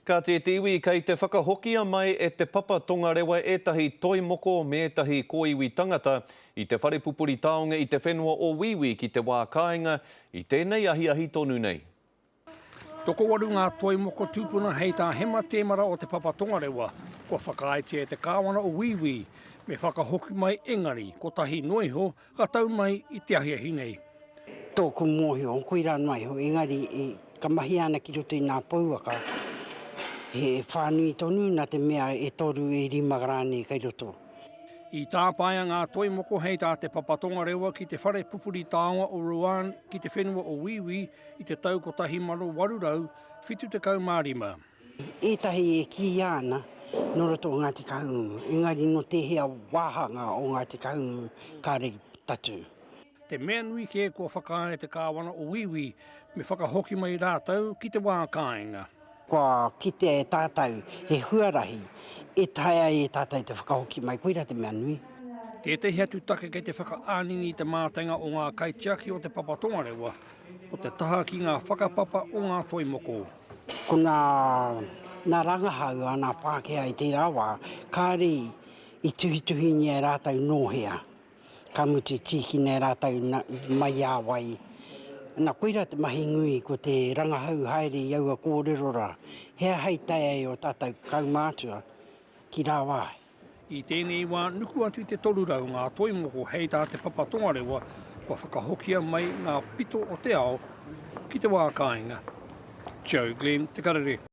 Kāti e te iwi, kei te whakahokia mai e Te Papa Tongarewa ētahi toi moko me ētahi kōiwi tangata i te whare pupuri taonga i te whenua o Wīwī ki te wā kāinga i tēnei ahiahi tonu nei. Tokowaru ngā toi moko tūpuna hei tā Hema Temara o Te Papa Tongarewa, kua whakaaetia e te Kāwana o Wīwī me whakahoki mai engari kotahi noa iho Ka tau mai i te ahiahi nei. Tōku mōhio, koirā noa iho, engari ka mahia ana ki roto i nā pouaka, he whānui tonu nā te mea e toru, e rima rānei kei roto. I tāpaea ngā toi moko hei tā Te Papa Tongarewa ki te whare pupuri taonga o Rouen ki te whenua o Wīwī i te tau 1875. Ētahi e kīia ana nō roto o Ngāti Kahungunu, engari nō tēhea wāhanga o Ngāti Kahungunu kāre i tatū. Te mea nui kē kua whakaae te Kāwana o Wīwī me whakahoki mai rātou ki te wā kāinga. Kua kitea e tātou he huarahi e taea ai e tātou te whakahoki mai, koirā te mea nui. Tētehi atu take kei te whakaānini i te mātainga o ngā kaitiaki o Te Papa Tongarewa, ko te taha ki ngā whakapapa o ngā toi moko. Ko nā, nā rangahau a nā Pākehā i tērā wā, kāre i tuhituhingia e rātou nō hea, ka mutu i tīkina e rātou mai a wai. Nā, koirā te mahi nui, ko te rangahau haere i aua kōrero rā, he aha i tae ai ō tātou kaumātua ki rāwāhi. I tēnei wā, nuku atu i te 300 ngā toi moko hei tā Te Papa Tongarewa kua whakahokia mai ngā pito o te ao ki te wā kāinga. Joe Glenn, Te Karere.